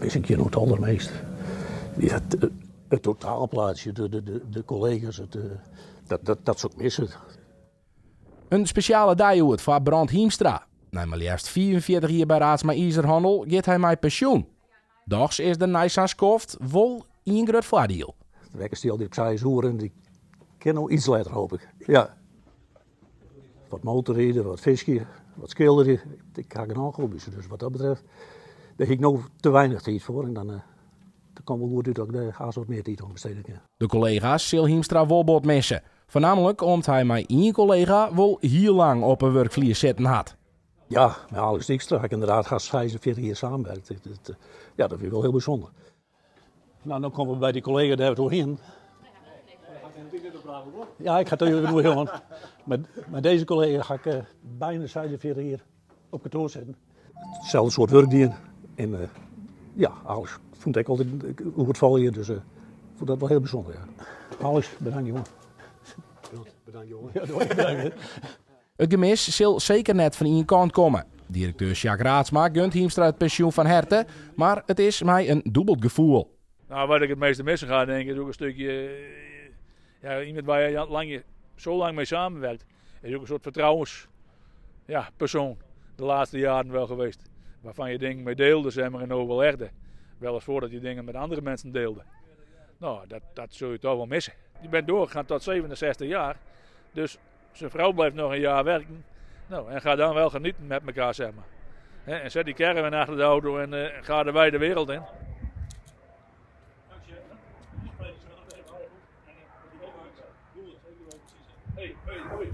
Mis ik hjir no it aldermeast? Ja, it totaalplaatsje, de kollega's, it, dat sil ik misse. In spesjale dei hjoed foar Brand Hiemstra. Nei mar leafst 45 jier by Raadsma Izerhannel giet hy mei pensjoen. Dochs is der nei sa'n skoft wol ien grut foardiel. De wekker stiet altyd op seis oere en dy kin no iets letter, hoop ik. Ja. Wat motorride, wat fiskje, wat skilderje. Ik ha genôch hobby's, dus wat dat betreft, dêr hie ik no te weinich tiid foar. En dan uh, dat komt wol goed út dat ik dêr haast wat mear tiid oan bestede kin. De kollega's sil Hiemstra wol bot misse. Foarnammentlik om't hy mei ien kollega wol hiel lang op 'e wurkflier sitten hat. Ja, mei Alex Dijkstra ha ik ynderdaad hast 46 jier samenwerkt. Ja, dat wie wol hiel bysûnder. No, no komme we by dy kollega dêr't we it oer hienen. Ja, ik ha it even oer hân. Mei dizze kollega ha ik eh, byna 46 jier op kantoar sitten. Itselde soart wurk dien. En uh, ja, Alex fûn it ek altyd goed foljen, dus uh, fûn dat wol hiel bysûnder. Ja. Alex, bedankt jongen. Bedankt jongen. Ja, bedankt. It gemis sil seker net fan ien kant komme. Direkteur Jacques Raadsma gunt Hiemstra it pensjoen fan herte, mar it is mei in dûbeld gefoel. Nou, wat ik it measte missen ga, denk ik, is ook in stukje, ja, iemand waar je lang, zo lang mee samenwerkt, is ook een soort vertrouwens, ja, persoon de laatste jaren wel geweest. Waarvan je dingen mee deelde, zeg maar, en overlegde. Wel eens voordat je dingen met andere mensen deelde. Nou, dat zul je toch wel missen. Je bent doorgegaan tot 67 jaar. Dus zijn vrouw blijft nog een jaar werken. Nou, en ga dan wel genieten met elkaar, zeg maar. En zet die caravan achter de auto en ga de wijde wereld in. Hey, hey, hoi.